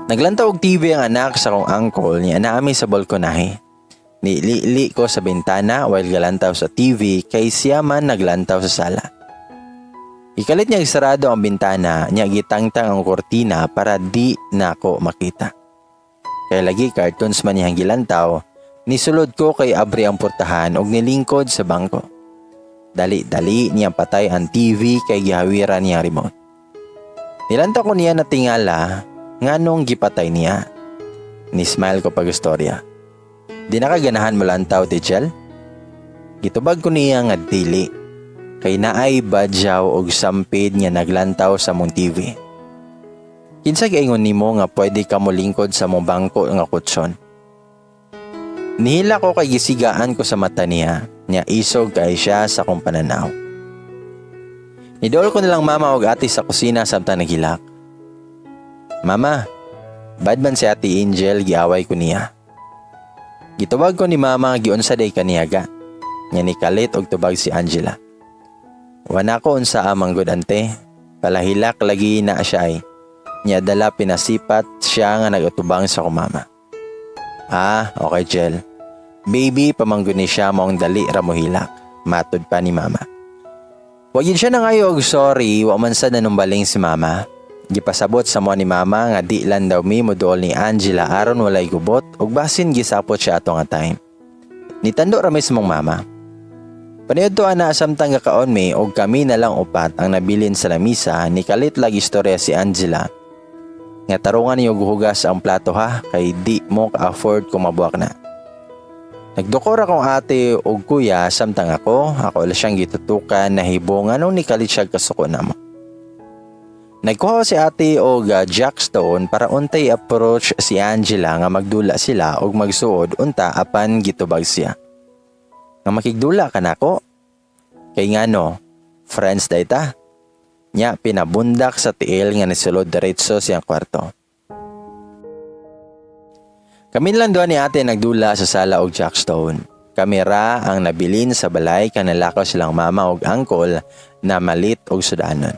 Naglantaw og TV ang anak sa akong uncle niya naami sa balkonahe. Nilili ko sa bintana while galantaw sa TV kay siya man naglantaw sa sala. Ikalit niya sarado ang bintana niya, gitangtang ang kortina para di nako makita. Kay lagi cartoons man niyang gilantaw, nisulod ko kay abri ang portahan og nilingkod sa bangko. Dali-dali niya patay ang TV kay gihawiran niya ang remote. Nilantaw ko niya na tingala nganong gipatay niya. Ni-smile ko pag istorya. "Di na ka ganahan molantaw, Tichel?" Gitubag ko niya nga dili. Kay naay badyaw og sampid nga naglantaw sa mong TV. "Kinsa gaingon nimo nga pwede ka molingkod sa mong bangko nga kutson?" Nihila ko kay gisigaan ko sa mata niya, niya isog kay siya sa akong pananaw. Nidool ko nilang mama og ate sa kusina samtang naghilak. "Mama, bad man si Ate Angel," giaway ko niya. Gitubag ko ni mama, "Giunsa day kaniya ga?" Nya ni kalit og tubag si Angela. "Wana ko unsa amang good ante. Palahilak lagi na siya ay. Nya dala pinasipat siya nga nagatubang sa akong mama." "Ah, okay, Jel. Baby pamanggun ni siya maong dali ra mohilak," matod pa ni mama. Wa yun siya nangayo og sorry, wa man sad nanumbaling si mama. Gipasabot sa mo ni mama nga di lang daw mi moduol ni Angela aron walay gubot ug basin gisapot siya ato nga time. Nitando ra mi sa mong mama. Paniudto ana samtang gakaon mi og kami na lang upat ang nabilin sa lamisa, ni kalit lag istorya si Angela. Nga tarungan niyo guhugas ang plato ha, kay di mo ka-afford kung mabuak na. Nagdukor akong ate og kuya samtang ako lang siyang gitutukan na hibong anong nikalit siya kasuko namo. Nagkuha si ate og jackstone para untay approach si Angela nga magdula sila og magsuod unta, apan gitubag siya. Nga makigdula ka nako? Kay ngano, friends day ta? Nya pinabundak sa tiil nga nisulod diretso siyang kwarto. Kami lang duha ni ate nagdula sa sala og jackstone. Kami ra ang nabilin sa balay kay nalakaw silang mama og uncle na malit og sudanon.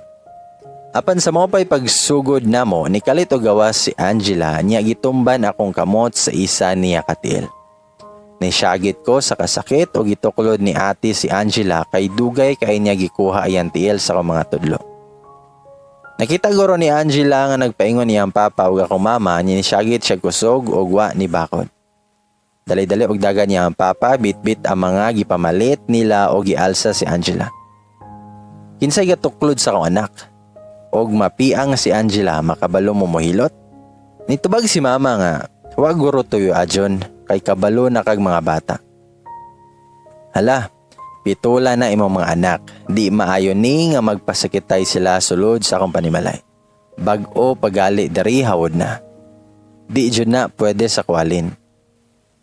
Apan sa mao pa'y pagsugod namo, nikalit og gawas si Angela niya gitumban akong kamot sa isa niya katil. Nisyagit ko sa kasakit og gituklod ni ate si Angela kay dugay kay niya gikuha ayan tiil sa akong mga tudlo. Nakita guro ni Angela nga nagpaingon niyang papa ug akong mama niya nisyagit siya kusog og wa ni bakod. Dali-dali og dagan niya ang papa, bitbit ang mga gipamalit nila og gialsa si Angela. "Kinsay gatuklod sa akong anak? Og mapiang si Angela, makabalo mo mohilot?" Nitubag si mama nga, "Wa guro tuyo ajon kay kabalo na kag mga bata." "Hala, pitula na imong mga anak. Di maayo ni nga magpasakitay sila sulod sa akong panimalay. Bag-o pagali diri, hawod na. Di jud na pwede sa kwalin."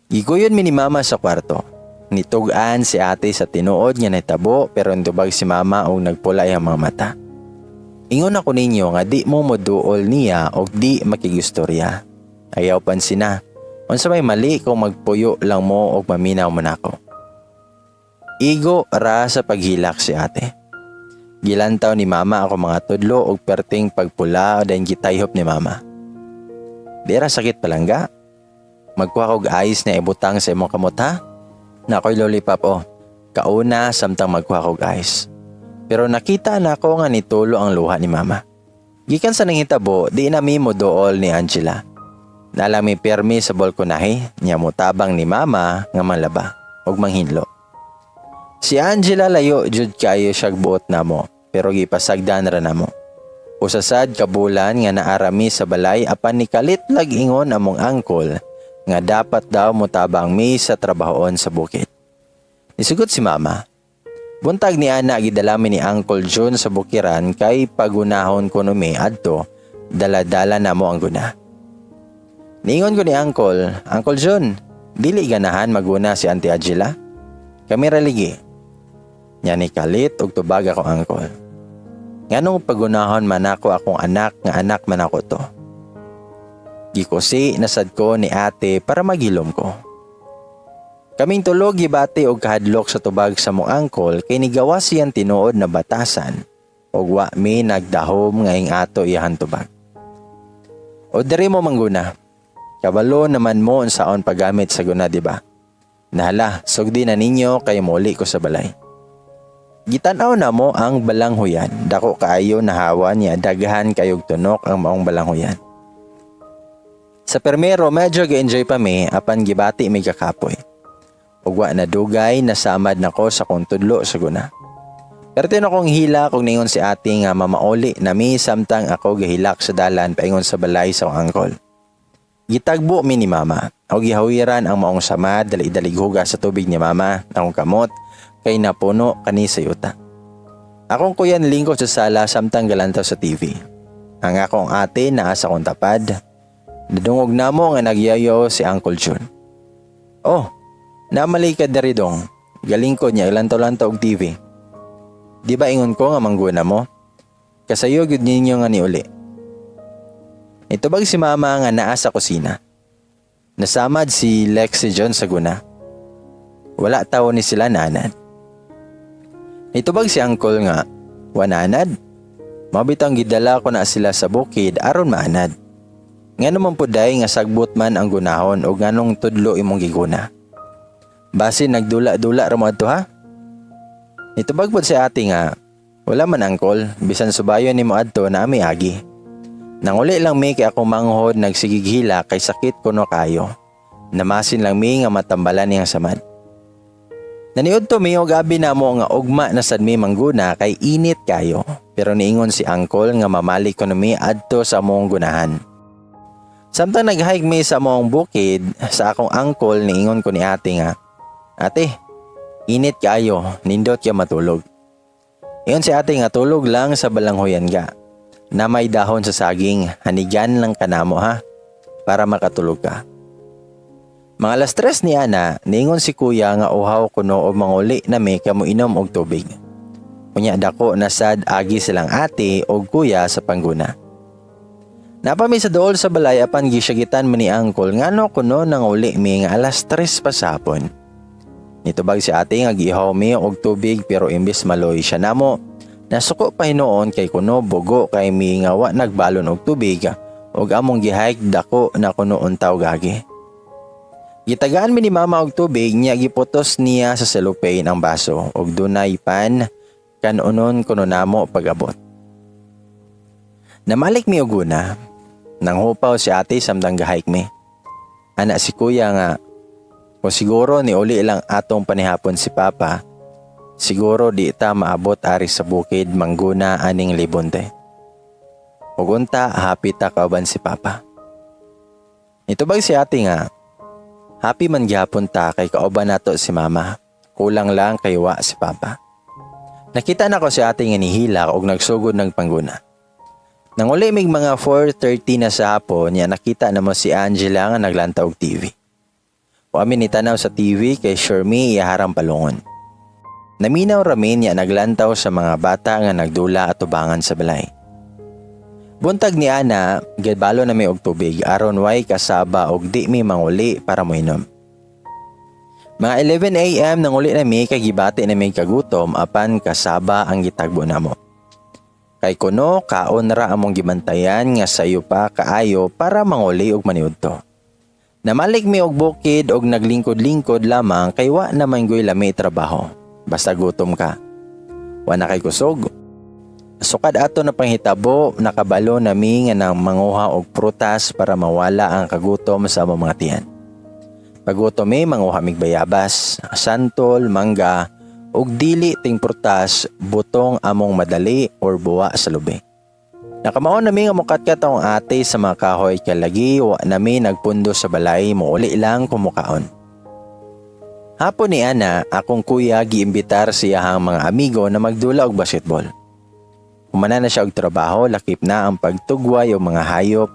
Gikuyon mi ni mama sa kwarto. Nitug-an si ate sa tinuod nga nahitabo pero nitubag si mama og nagpula iyang mga mata. "Ingon ako ninyo nga di mo moduol niya og di makigustorya. Ayaw pansina. Unsa may mali kung magpuyo lang mo og maminaw mo nako?" Igo ra sa paghilak si ate. Gilantaw ni mama ako mga tudlo og perting pagpula dayon gitayhop ni mama. "Di ra sakit, palangga. Magkuha kog ice na ibutang sa imong kamot ha. Naa koy lollipop oh. Kauna samtang magkuha kog ice." Pero nakita na ako nga nitulo ang luha ni mama. Gikan sa nanghitabo, di na mi moduol ni Angela. Nalami permi sa balkonahe, niya motabang ni mama nga manlaba ug manghinlo. Si Angela layo jud kayo siya buot namo, pero gipasagdan ra namo. Usa sad ka bulan nga naarami sa balay apan nikalit lag ingon among uncle nga dapat daw motabang mi sa trabahoon sa bukid. Nisugot si mama. Buntag ni ana gidala mi ni Uncle John sa bukiran kay pagunahon kuno mi adto, dala-dala namo ang guna. Niingon ko ni Uncle, "Uncle John, dili ganahan maguna si Auntie Angela? Kami ra ligi." Nya ni kalit og tubag ako uncle. "Nganong pagunahon man ako akong anak nga anak man ako to?" Gikusi nasad ko ni ate para maghilom ko. Kaming tulog gibati og kahadlok sa tubag sa mong uncle kay nigawas siyang tinuod na batasan ug wa mi nagdahom nga ing ato iyahan tubag. O diri mo mangguna. Kabalo naman mo unsaon paggamit sa guna, di ba? Nahala, sugdi na ninyo kay muli ko sa balay. Gitanaw na mo ang balanghuyan. Dako kaayo nahawa niya, daghan kayog tunok ang maong balanghuyan. Sa permero medyo ga-enjoy pa mi apan gibati mi kakapoy. Ug wa na dugay nasamad nako sa kong tudlo sa guna. Pero akong hila kung ningon si ate nga mamauli na mi samtang ako gahilak sa dalan paingon sa balay sa akong angkol. Gitagbo mi ni mama o gihawiran ang maong samad, dali-dali hugas sa tubig ni mama akong kamot kay napuno kani sa yuta. Akong kuya nilingkod sa sala samtang galantaw sa TV. Ang akong ate naa sa akong tapad. Nadungog namo nga nagyayo si Uncle Jun. "Oh, namali ka diri dong." Galingkod niya ilantaw-lantaw og TV. "Di ba ingon ko nga mangguna mo? Kasayo gyud ninyo nga niuli." Nitubag si mama nga naa sa kusina. "Nasamad si Lexie John sa guna. Wala tawo ni sila naanad." Nitubag si Uncle nga, "Wananad? Mabitang gidala ko na sila sa bukid aron maanad. Nga naman po day nga sagbot man ang gunahon o nganong tudlo imong giguna. Basi nagdula-dula ra mo adto ha?" Nitubag pod si ate nga, "Wala man, Uncle, bisan subayon nimo adto na mi agi. Nanguli lang mi kay akong manghod nagsigig hila kay sakit kuno kayo. Namasin lang mi nga matambalan niyang samad." Naniudto mi og abi namo nga ugma na sad mi mangguna kay init kayo. Pero niingon si Uncle nga mamali kuno mi adto sa among gunahan. Samtang nag-hike mi sa among bukid, sa akong uncle niingon ko ni ate nga, "Ate, init kayo, nindot kaya matulog." Ingon si ate nga tulog lang sa balanghoyan ga. Na may dahon sa saging, hanigan lang kanamo ha, para makatulog ka. Mga alas 3 ni ana, niingon si kuya nga uhaw kuno og manguli na mi kay moinom og tubig. Unya dako na sad agi silang ate og kuya sa pangguna. Napa mi sa duol sa balay apan gisyagitan man ni Uncle ngano kuno nanguli mi nga alas 3 pa sa hapon. Nitubag si ate nga giihaw mi og tubig pero imbes maloy siya namo, nasuko pa hinuon kay kuno bugo kay mi nga wa nagbalon og tubig ug among gihike dako na kuno untaw gagi. Gitagaan mi ni mama og tubig niya, giputos niya sa cellophane ang baso ug dunay pan kanunon kuno namo pag-abot. Namalik mi og guna. Nanghupaw si ate samtang gahike mi. Ana si kuya nga, "Kung siguro ni uli lang atong panihapon si papa, siguro di ta maabot ari sa bukid mangguna aning libonte. Ug unta happy ta kauban si papa." Nitubag si ate nga, "Happy man gihapon ta kay kauban nato si mama. Kulang lang kay wa si papa." Nakita nako si ate nga nihilak og nagsugod ng pangguna. Nanguli mig mga 4:30 na sa hapon niya, nakita namo si Angela nga naglantaw og TV. Wa mi nitanaw sa TV kay sure mi iyaharang palungon. Naminaw rami niya naglantaw sa mga bata nga nagdula atubangan sa balay. Buntag ni ana, gibalo na mi og tubig aron way kasaba og di mi manguli para moinom. Mga 11 a.m. nanguli na mi kay gibati na mi kagutom apan kasaba ang gitagbo namo. Kay kuno kaon ra among gibantayan nga sayo pa kaayo para manguli og maniudto. Namalik mi og bukid og naglingkod-lingkod lamang kay wa naman goy lami trabaho. Basta gutom ka. Wa na kay kusog. Sukad ato na panghitabo, nakabalo na mi nga nang manguha og prutas para mawala ang kagutom sa among mga tiyan. Pagutom mi, manguha mig bayabas, santol, mangga, ug dili ting prutas, butong among madali or buwa sa lubi. Nakamao na mi nga mukatkat akong ate sa mga kahoy kay lagi wa nami nagpundo sa balay, muuli lang kumukaon. Hapon ni ana, akong kuya giimbitar siya ang mga amigo na magdula og basketball. Humana na siya og trabaho, lakip na ang pagtugway og mga hayop,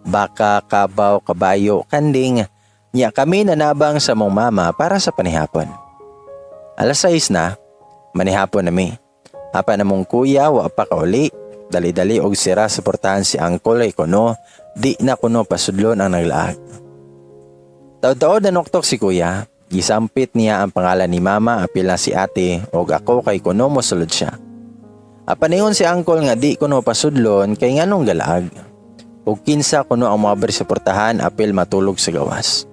baka, kabaw, kabayo, kanding, nya kami nanabang sa mong mama para sa panihapon. Alas 6 na, manihapon na mi. Apan namong kuya wa pa kauli, dali-dali og sira suportahan si Uncle ay kuno, di na kuno pasudlon ang naglaag. Taod-taod na noktok si kuya, gisampit niya ang pangalan ni mama apil na si ate og ako kay kuno mosulod siya. Apan ingon si Uncle nga di kuno pasudlon kay nganong galaag. Ug kinsa kuno ang moabri sa portahan apil matulog sa gawas.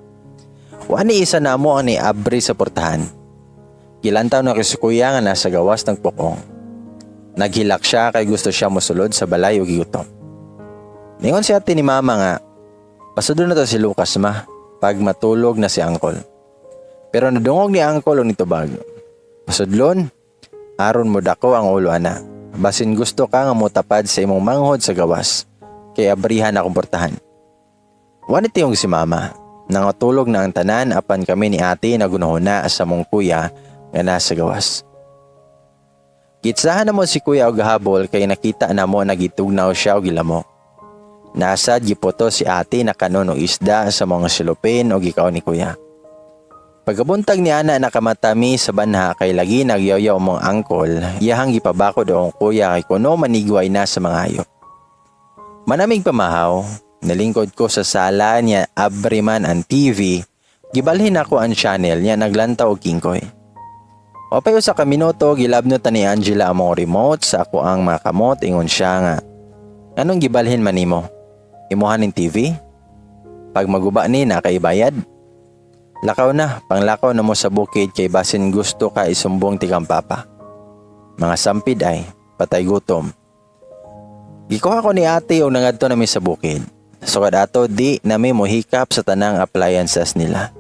Wa ni isa namo ang niabri sa portahan. Gilantaw na si kuya nga nasa gawas ng pukong. Naghilak siya kay gusto siya mosulod sa balay ug gigutom. Ningon si ate ni mama nga, "Pasudlo na to si Lucas, ma, pag matulog na si uncle." Pero nadungog ni uncle og nitubag, "Pasudlon, aron mo dako ang ulo ana. Basin gusto ka nga motapad sa imong manghod sa gawas, kay abrihan akong portahan." Wa nitiyong si mama. Nangatulog na ang tanan apan kami ni ate nagunahuna sa mong kuya nga nasa gawas. Gitsahan na mo si kuya og habol kay nakita na mo nagitugnaw siya og gilamok. Nasad gipoto si ate na kanon og isda sa mga silupin og gikaon ni kuya. Pagkabuntag ni ana, nakamata mi sa banha kay lagi nagyaw-yaw mong angkol, iyahang gipabakod ang kuya kay kuno manigway na sa mga hayop. Manamig pamahaw, nalingkod ko sa sala niya, abri man ang TV, gibalhin ako ang channel niya, naglantaw og kingkoy. Wa pay usa ka minuto, gilabno ta ni Angela among remote sa ako ang mga kamot. Ingon siya nga, "Anong gibalhin man nimo? Imuha ning TV? Pag maguba ni na kay bayad? Lakaw na, panglakaw na mo sa bukid kay basin gusto ka isumbong tikang papa. Mga sampid ay, patay gutom." Gikuha ko ni ate og nangadto nami sa bukid. Sukad ato, di nami mohikap sa tanang appliances nila.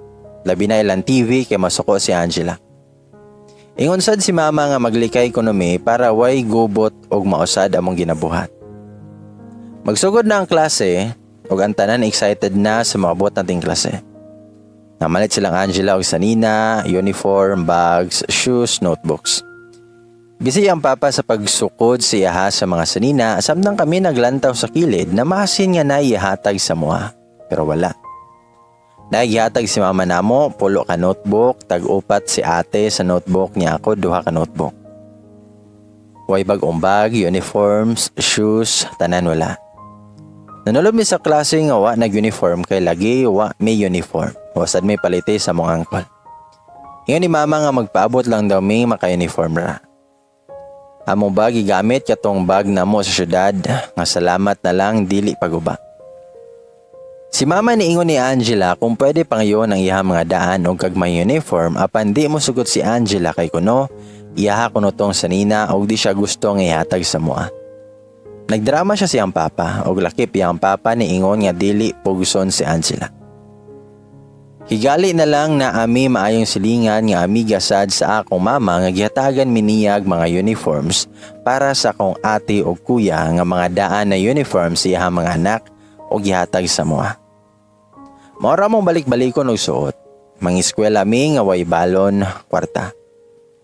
Labi na ilang TV kay masuko si Angela. Ingon sad si mama nga maglikay kuno mi para way gubot og mausad among ginabuhat. Magsugod na ang klase ug ang tanan excited na sa maabot nating klase. Namalit silang Angela og sanina, uniform, bags, shoes, notebooks. Busy ang papa sa pagsukod sa iyaha sa mga sanina samtang kami naglantaw sa kilid na masin nga naihatag sa mua. Pero wala. Nagihatag si mama namo, pulo ka notebook, tag-upat si ate sa notebook niya, ako duha ka notebook. Way bag-ong bag, uniforms, shoes, tanan wala. Nanulob mi sa klase nga wa nag-uniform kay lagi wa may uniform. Wasad may palite sa mong angkol. Ingon ni mama nga magpaabot lang daw mi maka-uniform ra. Among bag gigamit katong bag namo sa syudad nga salamat na lang dili paguba. Si mama niingon ni Angela kung pwede pangyon ang iyang mga daan og kagmay uniform, apan di mo sugot si Angela kay kuno iyaha kuno tong sanina og di siya gusto nga ihatag sa mua. Nagdrama siya siyang papa og lakip iyang papa niingon nga dili pugson si Angela. Higali na lang na ami maayong silingan nga amiga sad sa akong mama nga gihatagan mi niyag mga uniforms para sa akong ate o kuya nga mga daan na uniforms sa iyang mga anak o gihatag sa mua. Maura mong balik-balikon og suot. Mangiskwela mi nga way balon kwarta.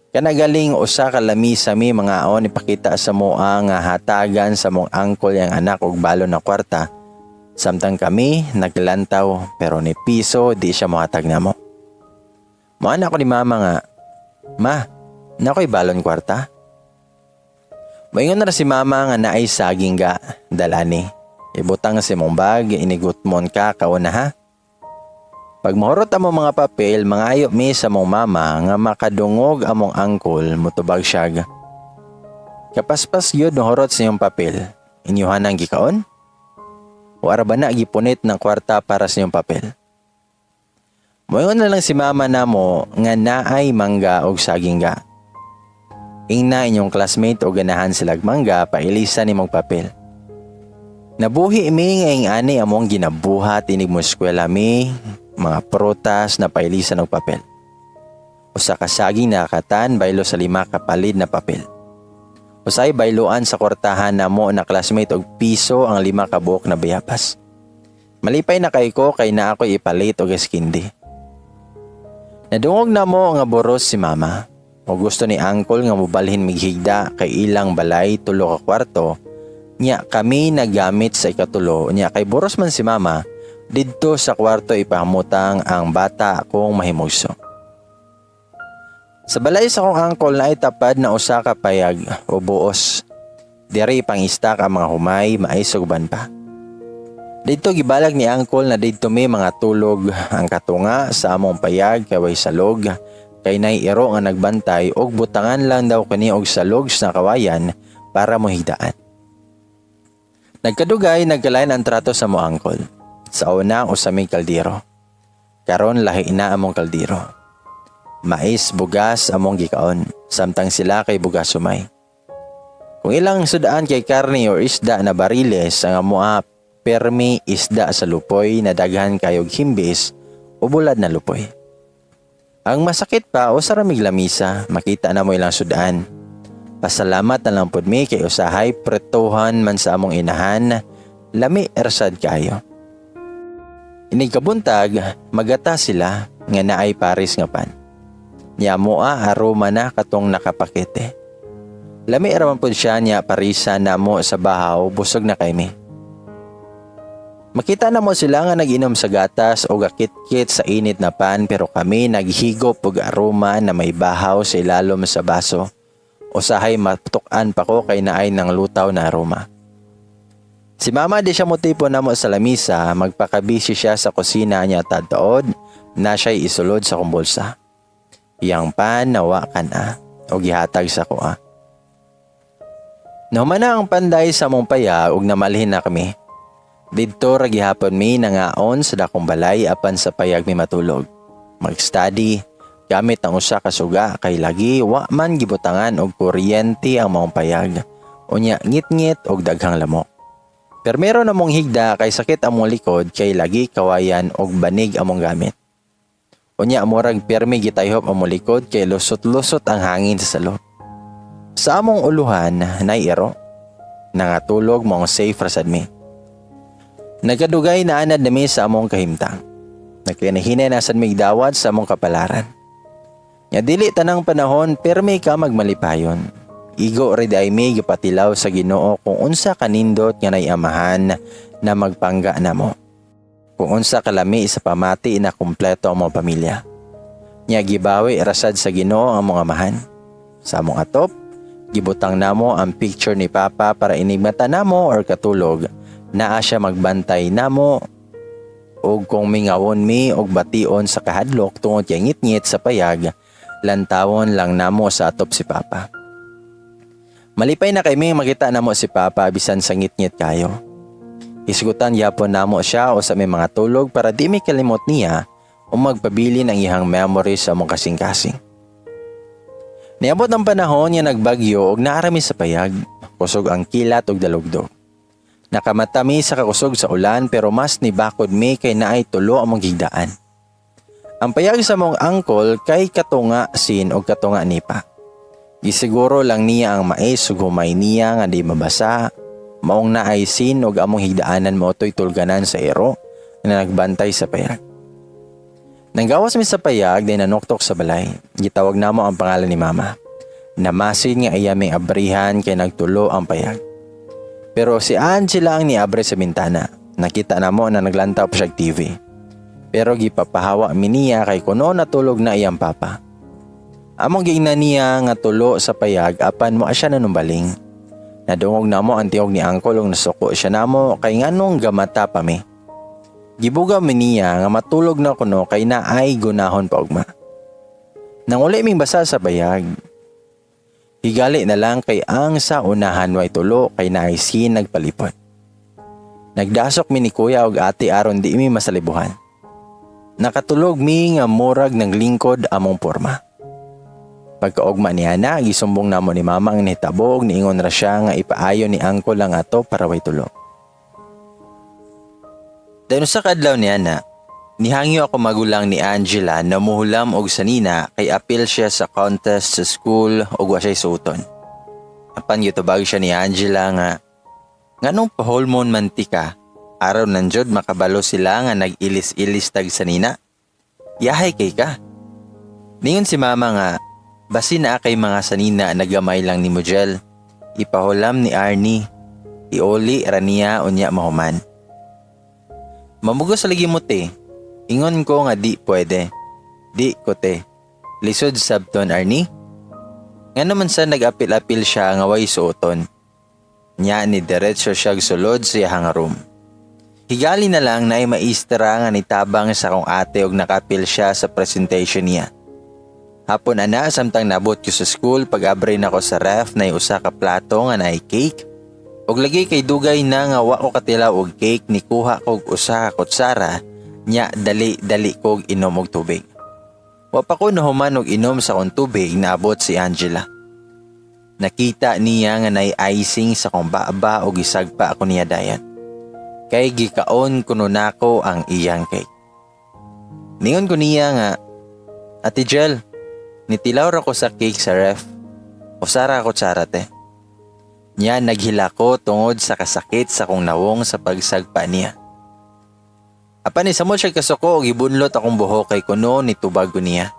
Kanagaling usa ka lamisa mi mga on ipakita sa moa nga hatagan sa mong angkol yang anak og balon na kwarta. Samtang kami naglantaw pero ni piso di siya mohatag namo. Moana ko ni mama nga, "Ma, nakoy balon kwarta?" Moingon na si mama nga naay saging ga, dala ni. Ibutang sa imong bag, inigutmon ka kauna ha. Pag mahurot among mga papel, mangayo mi sa mong mama nga makadungog among angkol, mutubag siya, "Kapaspas gyud nahurot sa inyong papel. Inyuhan ang gikaon? O ara ba na gipunit ng kwarta para sa inyong papel?" Moingon na lang si mama namo nga naay mangga og saging ga. "Ingna inyong classmate o ganahan silag mangga, pailisan nimong papel." Nabuhi mi nga ing-ani among ginabuhat inig mo eskwela mi, mga prutas na pailisan og papel. Usa ka saging nakatan baylo sa lima ka palid na papel. Usay bayloan sa kwartahan namo na classmate og piso ang lima ka buok na bayabas. Malipay na kay ko kay naa ko'y ipalit og eskindi. Nadungog na mo nga boros si mama. O gusto ni angkol nga mobalhin mighigda kay ilang balay tulo ka kwarto. Nya kami naggamit sa ikatulo, nya kay boros man si mama, didto sa kwarto ipahamutang ang bata kung mahimugso. Sa balay sa akong angkol na tapad na usa ka payag o buos. Diri pang-istak ang mga humay, mais ug uban pa. Didto gibalag ni angkol na didto mi mga tulog, ang katunga sa among payag kay way salog kay nay iro nga nagbantay og butangan lang daw kani og salog sa kawayan para mohigdaan. Nagkadugay, nagkalain ang trato sa mo angkol. Sa una, usa mi kaldero. Karon lahi na among kaldero. Mais bugas among gikaon, samtang sila kay bugas sumay. Kung ilang sudaan kay karne or isda na bariles, ang amoa permi isda sa lupoy na daghan kayog himbis o bulad na lupoy. Ang masakit pa, usa ra mig lamisa, makita na mo ilang sudaan. Pasalamat na lang pud mi kay usahay pretohan man sa among inahan, lami ra sad kayo. Inig kabuntag, magata sila nga naay paris nga pan. Nya moa aroma na katong nakapakete. Lami ra man pud siya niya parisa namo sa bahaw, busog na kay mi. Makita na mo sila nga nag-inom sa gatas o gakitkit sa init na pan, pero kami naghigop og aroma na may bahaw sa ilalom sa baso. Usahay matukan pa ko kay naay ng lutaw na aroma. Si mama di siya motipo namo sa lamisa, magpakabisi siya sa kusina niya tadtaod na siya'y isulod sa kong bulsa. Iyang pan nawa kana o gihatag sa kuha. Nahuman na ang panday sa among payag ug namalhin na kami. Didto ra gihapon mi nangaon sa dakong balay apan sa payag mi matulog. Mag-study gamit ang usa ka suga kay lagi wa man gibutangan og kuryente ang maong payag. Unya ngit-ngit og daghang lamok. Pero meron among higda kay sakit among likod kay lagi kawayan og banig among gamit. Unya murag pirmi gitayhop among likod kay lusot-lusot ang hangin sa salop. Sa among uluhan nay iro. Nangatulog maong safe ra sad mi. Nagkadugay na anad nami sa among kahimtang. Nagkinahinay na sad mig dawat sa among kapalaran. Nya dili tanang panahon pirmi ka magmalipayon. Igo rin ay mi gipatilaw sa Ginoo kung unsa kanindot nga nay amahan na magpangga namo. Kung unsa kalami sa pamati na kumpleto ang mga pamilya. Nya gibawi rasad sa Ginoo ang mga amahan. Sa among atop, gibutang namo ang picture ni Papa para inigmata namo or katulog naa siya magbantay namo og kung mingawon mi og bation sa kahadlok tungod kay ngitngit sa payag, lantawon lang namo sa atop si Papa. Malipay na kay mi makita namo si Papa bisan sa ngitngit kayo. Isgutan yapon namo siya o sa may mga tulog para di mi kalimot niya o magpabili ng iyang memories sa among kasing-kasing. Niabot ang panahon nga nagbagyo og naarami sa payag, kusog ang kilat og dalugdog. Nakamata mi sa kakusog sa ulan pero mas nibakod mi kay naay tulo among gigdaan. Ang payag sa mong angkol kay katunga sin og katunga nipa. Gisiguro lang niya ang mais ug humay niya nga di mabasa. Maong naay sin og among higdaanan mo to'y tulganan sa ero na nagbantay sa payag. Nanggawas mi sa payag day nanuktok sa balay. Gitawag namo ang pangalan ni mama. Namasin nga iya ming abrihan kay nagtulo ang payag. Pero si Angela ang niabre sa bintana. Nakita namo na naglantaw pa siya TV. Pero gipapahawa mi niya kay kuno natulog na iyang papa. Among giingnan niya nga tulo sa payag apan mo siya nanumbaling. Nadungog namo ang tingog ni angkol ug nasuko siya namo kay nganong gamata pa mi. Gibugaw mi niya nga matulog na kuno kay naay gunahon pa ugma. Nanguli ming basa sa payag. Higali na lang kay ang sa unahan way tulo kay naay sin nagpalipod. Nagdasok mi ni kuya og ate aron di mi masalibuhan. Nakatulog mi nga murag ng lingkod among porma. Pagkaugma niya na, gisumbong namo ni mama ang nahitabo ug niingon ra siya nga ipaayo ni angkol ang ato para way tulo. Dayon sa kadlaw niya na, nihangyo ako magulang ni Angela na muhulam og sanina kay apil siya sa contest sa school ug wa siya'y suoton. Apan gitubag siya ni Angela nga, nganong paholmon man ti ka, araw nan jud makabalo sila nga nag-ilis-ilis tag sanina. Yahay kay ka. Ningon si mama nga, basi na kay mga sanina nagamay lang ni Mujel. Ipahulam ni Arnie. Iuli ra niya unya mahuman. Mamugos sa lagi mo te. Ingon ko nga di pwede. Di ko te. Lisod sabton Arnie. Nga naman sa nag-apil-apil siya nga way suoton. Nya ni diretso siya sulod sa iyahang room. Higali na lang na ay maistra nga nitabang sa akong ate og nakapil siya sa presentation niya. Hapon ana samtang nabot ko sa school, pag-abre nako sa ref na usa ka plato nga naay cake. Og lagi kay dugay na nga wa ko katilaw og cake, nikuha kog usa ka kutsara nya dali-dali kog inom og tubig. Wa pa ko nahuman og inom sa akong tubig, naabot si Angela. Nakita niya nga nay icing sa akong baba og gisagpa ako niya dayon. Kay gikaon kuno nako ang iyang cake. Ningon ko niya nga, "Ate Jel, nitilaw ra ko sa cake sa ref. Usa ra kutsara, te." Nya naghilak ko tungod sa kasakit sa kong nawong sa pagsagpa niya. Apan nisamot siya kasuko og gibunlot akong buhok kay kuno nitubag ko niya.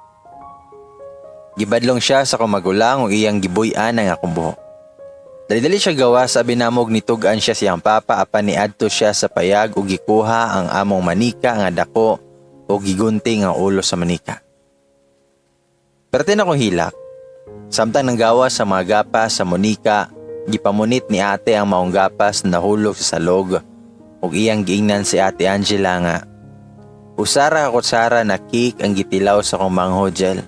Gibadlong siya sa akong magulang ug iyang gibuy-an ang akong buhok. Dali-dali siya gawas, abi namo og nitug-an siya siyang papa, apan niadto siya sa payag ug gikuha ang among manika nga dako ug gigunting ang ulo sa manika. Perti na akong hilak. Samtang nanggawas sa mga gapas sa manika, gipamunit ni ate ang maong gapas na nahulog sa salog ug iyang giingnan si Ate Angela nga, "Usa ra ka kutsara na cake ang gitilaw sa akong manghod, Jel.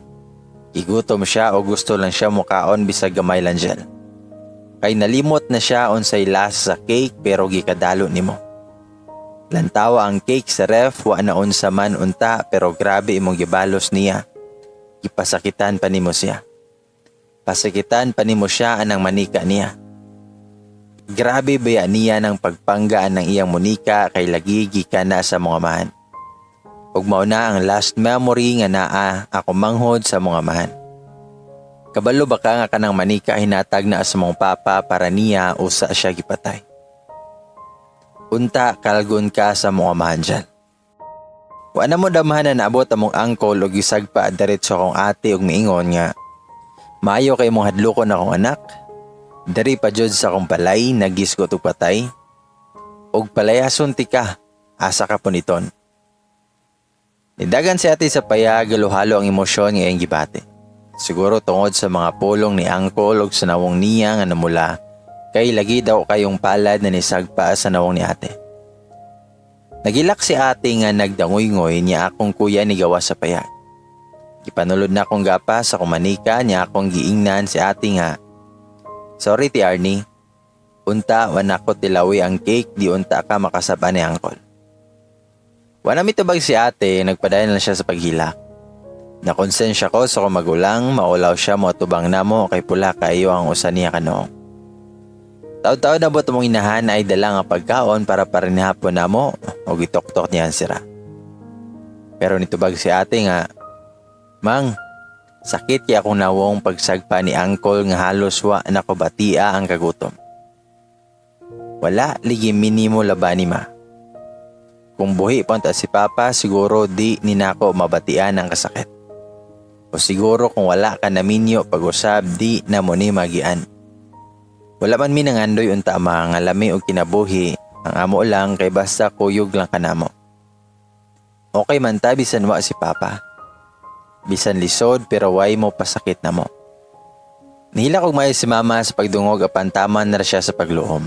Gigutom siya o gusto lang siya mukaon bisag gamay lang, Jel. Kay nalimot na siya unsay lasa sa cake pero gikadalo nimo. Lantawa ang cake sa ref, wa na unsa man unta, pero grabe imong gibalos niya. Gipasakitan pa nimo siya. Pasakitan pa nimo siya anang manika niya. Grabe baya niya ng pagpanggaan ng iyang munika kay lagi gikan na sa mga amahan. Ug mao na ang last memory nga naa ako manghod sa mga amahan. Kabalo ba ka nga kanang manika hinatag na sa mong papa para niya usa siya gipatay? Unta kalgon ka sa mga amahan dyan." Wa na mo damhan na naabot among uncle og gisagpa diretso akong ate og miingon nga, "Maayo kay mong hadlokon akong anak. Dari pa jud sa akong balay nagisgot og patay. Og palayason tika, asa ka puniton?" Nidagan si ate sa payag, halo-halo ang emosyon nga iyang gibati. Siguro tungod sa mga pulong ni uncle ug sa nawong niya nga namula kay lagi daw kayong palad na nisagpa sa nawong ni ate. Nagilak si ate nga nagdangoy-ngoy niya akong kuya ni gawas sa payag. Gipanulod na akong gapas sa kumanika niya akong giingnan si ate nga, "Sorry, Ti Arnie. Unta wa nako tilawi ang cake, di unta ka makasaba ni uncle." Wa na mitubag si ate, nagpadayon lang siya sa paghilak. Nakonsensya ko sa akong magulang, maulaw siya mo tubang namo kay pula kayo ang usa niya kanoong. Taod-taod na mong inahan ay dala nga pagkaon para parinihapon namo o gitoktok niya ang sira. Pero nitubag si ate nga, "Mang, sakit kay akong nawong pagsagpa ni uncle nga halos wa nako batia ang kagutom. Wala ligi minimo labani, ma. Kung buhi pa unta si papa, siguro di ni nako mabatian ang kasakit. O siguro kung wala ka naminyo pag-usab, di na mo ni magian. Wala man mi nangandoy unta, ma, nga lami og kinabuhi, ang amo lang kay basta kuyog lang kanamo. Okay man ta bisan wa si papa. Bisan lisod pero way mo pasakit na mo." Nihilak og maayo si mama sa pagdungog apan taman na ra siya sa pagluom.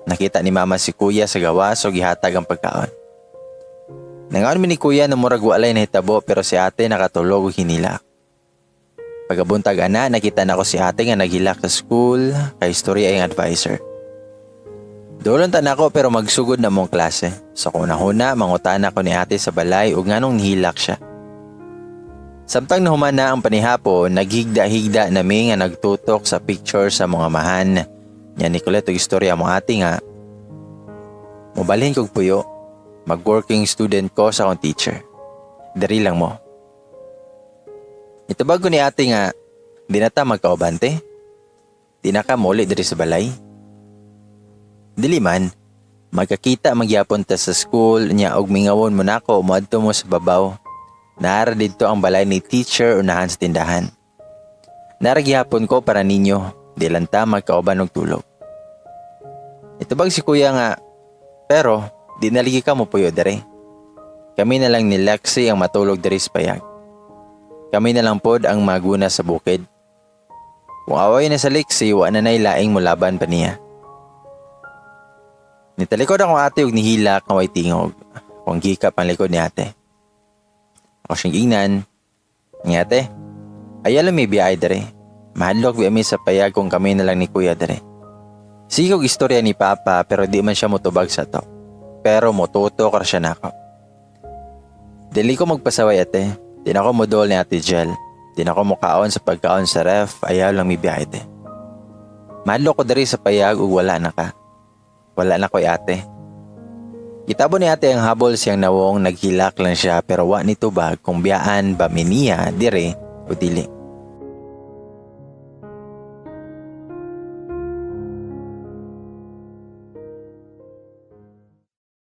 Nakita ni mama si kuya sa gawas o gihatag ang pagkaon. Nangaon mi ni kuya na murag walay nahitabo pero si ate nakatulog og hinilak. Pagabuntag ana, nakita nako si ate nga naghilak sa school kay istorya ang advisor. Dolon ta nako pero magsugod na mong klase. Sa kunahuna, mangutana ko ni ate sa balay ug nganong nihilak siya. Samtang nahuman na ang panihapon, naghigda-higda nami nga nagtutok sa picture sa mga amahan. Nya ni Colette og istorya mo ate nga, "Mobalhin kog puyo, mag-working student ko sa akong teacher. Dari lang mo." Itubag ko ni ate nga, "Di na ta magkaubante? Di na ka muli diri sa balay?" "Dili man, magkakita magyapon ta sa school niya og mingawon mo nako, moadto mo sa babaw. Naara didto ang balay ni teacher unahan sa tindahan. Nara gihapon ko para ninyo, di lang ta magkauban og tulog." Itubag si kuya nga, "Pero di na lagi ka mo puyo dere. Kami na lang ni Lexi ang matulog diri sa payag. Kami na lang pod ang maguna sa bukid. Kung away na sa Lexi, wa na nay laing mulaban pa niya." Nitalikod akong ate og nihilak nga way tingog. Kung gikap ang likod ni ate. Ako siyang ingnan, "Nga ate, ayaw may biyay dere. Mahadlok bi ami sa payag kung kami na lang ni kuya dere." Sige kog istorya ni Papa pero di man siya motubag sa to. Pero motutok ra siya nako. Dili ko magpasaway, ate. Di na ako modol ni Ate Jel. Di na ako mukaon sa pagkaon sa ref, ayaw lang mibiyahe, ate. Mahadlok ko diri sa payag ug wala na ka. Wala na ko'y ate. Gitabo ni ate ang habol siyang nawong, naghilak lang siya pero wa nitubag kung biyaan ba mi niya dire o dili.